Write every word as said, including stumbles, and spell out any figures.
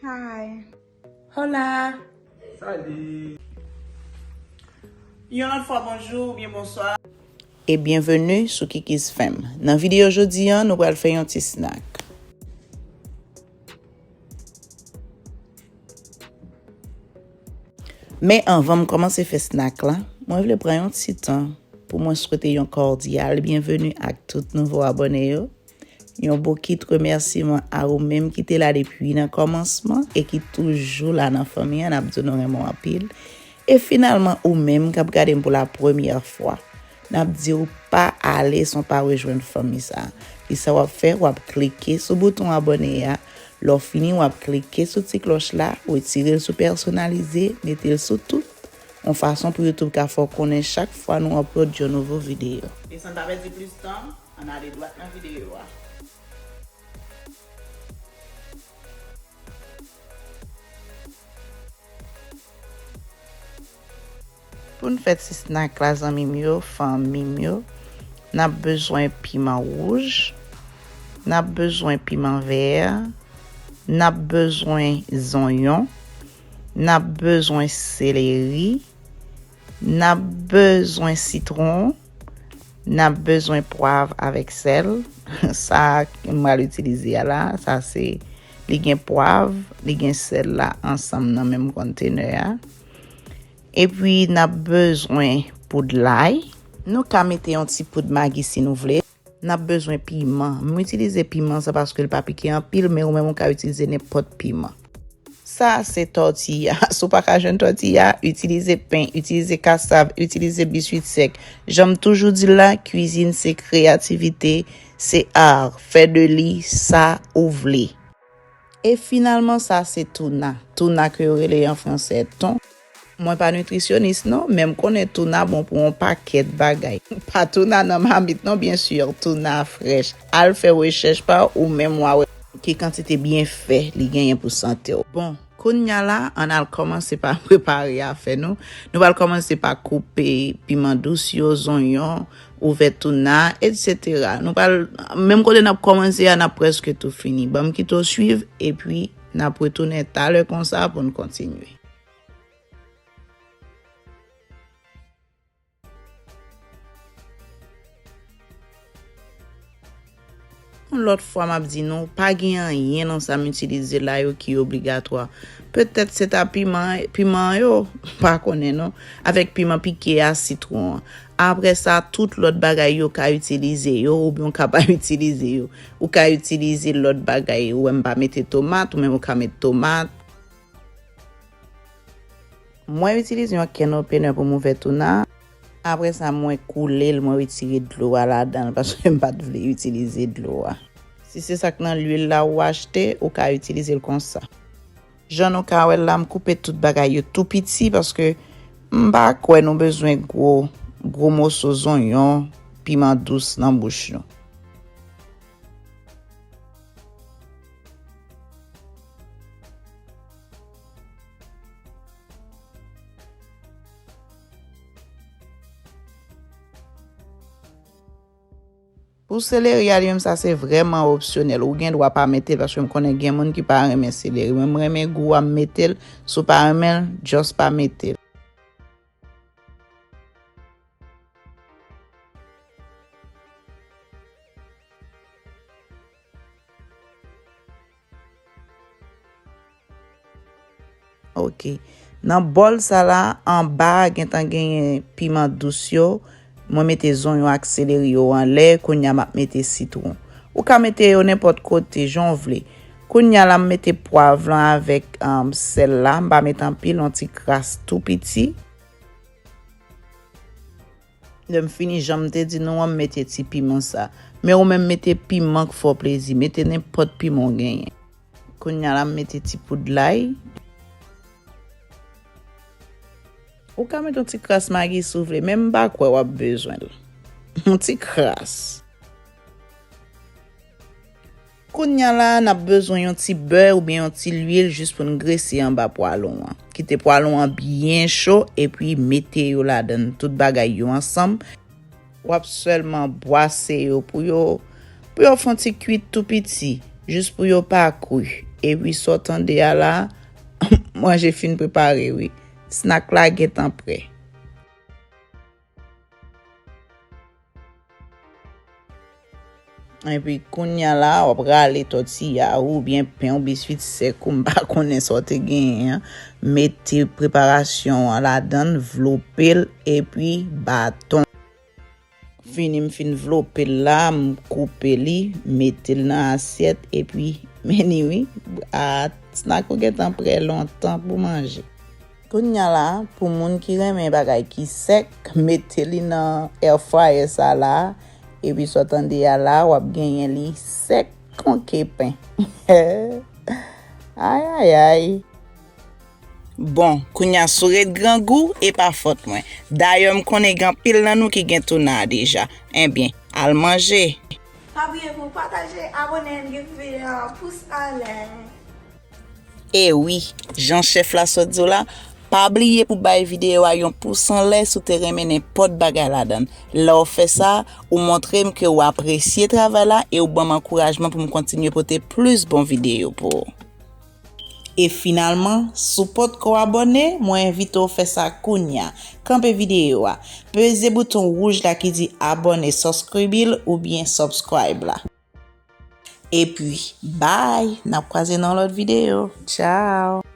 Hi. Hola! Salut! Yon lòt fwa, bonjou oubyen bonswa. E byenveni sou Kiki's Fam. Nan videyo jodi a, nou pral fè yon ti snack. Men anvan m kòmanse fè snack la, mwen vle pran yon ti tan pou mwen swete yon kòdyal byenveni ak tout nouvo abòne yo. Yon bokit remèsiman a ou menm ki te la depi nan kòmansman e ki toujou la nan fanmi an, n ap di w nou renmen w anpil. E finalman, ou menm k ap gade m pou la premyè fwa, n ap di w pa ale san w pa rejwenn fanmi sa a. Kisa w ap fè? W ap klike sou bouton abòne a. Lè w fini, w ap klike sou ti klòch la, retire l sou pèsonalize, mete l sou tout, yon fason pou YouTube ka fè w konnen chak fwa nou upload yon nouvo videyo. E san n pa pèdi plis tan, ann ale dwat nan videyo a. Pou n fè ti snack la, zanmi m yo, fanmi m yo, n ap bezwen piman wouj, n ap bezwen piman vè, n ap bezwen zonyon, n ap bezwen seleri, n ap bezwen sitwon, n ap bezwen pwav avèk sèl. Sa m pral itilize a la, sa se, li gen pwav, li gen sèl la ansanm nan menm konntenè a. Epi n ap bezwen poud lay. Nou ka mete yon ti poud magi si nou vle. N ap bezwen piman. M itilize piman sa paske l pa pike anpil, men ou menm ou ka itilize nenpòt piman. Sa se tòtiya. Si w pa ka jwenn tòtiya, itilize pen, itilize kasav, itilize biswit sèk. Jan m toujou di l la, kwizin se kreyativite, se art. Fè de li sa ou vle. E finalman, sa se touna. Touna ke yo rele an fransè thon. Mwen pa nitrisyonis non, men m konnen touna bon pou yon pakèt bagay. Pa touna nan mamit non, byen si, touna frèch. Al fè rechèch pa w, ou menm w a wè ki kantite byenfè li genyen pou sante w. Bon, kounye a la, ann al kòmanse pa prepare afè nou. Nou pral kòmanse pa koupe piman dous yo, zonyon, ouvè touna, etsetera. Nou pral, menm kote n ap kòmanse a, n ap prèske tou fini. Ban m kite w swiv, epi n ap retounen talè konsa pou n kontinye. Yon lòt fwa, m ap di nou, pa gen anyen nan sa m itilize la yo ki obligatwa. Petèt se ta piman, piman an yo, m pa konnen non, avèk piman pike a, sitwon an. Apre sa, tout lòt bagay yo ka itilize yo, oubyen w ka pa itilize yo. Ou ka itilize lòt bagay, ou wè m pa mete tomat, ou menm ou ka met tomat. Mwen itilize yon can opener pou m ouvè touna. Apre sa, mwen koule l, mwen retire dlo a ladan l, paske m pa t vle itilize dlo a. Si se sa k nan lwil la ou achte, ou ka itilize l konsa. Jan nou ka wè l la, m koupe tout bagay yo tou piti, paske m pa kwè nou bezwen gwo, gwo moso zonyon, piman dous nan bouch nou. Pou seleri a li menm, sa se vrèman opsyonèl. Ou gen dwa pa mete l, paske m konnen gen moun ki pa renmen seleri. Mwen, m renmen gou a, m mete l. Si w pa renmen l, just pa mete l. Ok. Nan bòl sa la, anba a gentan genyen piman dous yo. Mwen mete zonyon ak seleri yo anlè, kounye a m ap mete sitwon. Ou ka mete yo nenpòt kote, jan w vle. Kounye a la, m mete pwav lan avèk, um, sèl la. M pa mete anpil, yon ti kras tou piti. Lè m fini, jan m te di nou an, m mete ti piman sa. Men ou menm mete piman k fè w plezi. Mete nenpòt piman w genyen. Kounye a la, m mete ti poud lay. Ou ka mete yon ti kras magi si w vle, men m pa kwè w ap bezwen l. Yon ti kras. Kounye a la, n ap bezwen yon ti bè oubyen yon ti lwil jis pou n grese anba pwalon an. Kite pwalon an byen cho, epi mete yo ladan l, tout bagay yo ansanm. W ap sèlman bwase yo pou yo, pou yo fè yon ti kwit tou piti, jis pou yo pa kwi. Epi sa w tande a la, manje fin prepare wi. Snack la gentan prè. Epi kounye a la, w ap rale tòtiya ou oubyen pen ou biswit sèk ou, m pa konnen sa w te genyen an. Mete preparasyon an ladan l, vlope l, epi baton. Fini m fin vlope l la, m koupe li, mete l nan asyèt, epi men ni wi. A, snack ou gentan prè lontan pou manje. Kounye a la, pou moun ki renmen bagay ki sèk, mete li nan air fryer sa la, epi sa w tande a la, w ap genyen li sèk kon ke pen. Ayayay. Bon, kounye a si w ret grangou, e pa fòt mwen. Dayè, m konnen gen anpil nan nou ki gen touna a deja. Enben, al manje. Pa bliye pou w pataje, abòne, give videyo a yon pous anlè. E wi, jan chèf la sot di w la, pa bliye pou bay videyo a yon pous anlè si w te renmen nenpòt bagay ladan l. Lè w fè sa, ou montre m ke w apresye travay la e w ban m ankourajman pou m kontinye pote plis bon videyo pou ou. E finalman, si w potko abòne, mwen envite w fè sa kounye a. Kanpe videyo a, peze bouton wouj la ki di abòne, subscribe oubyen subscribe la. Epi, bye! N ap kwaze nan lòt videyo. Tchao!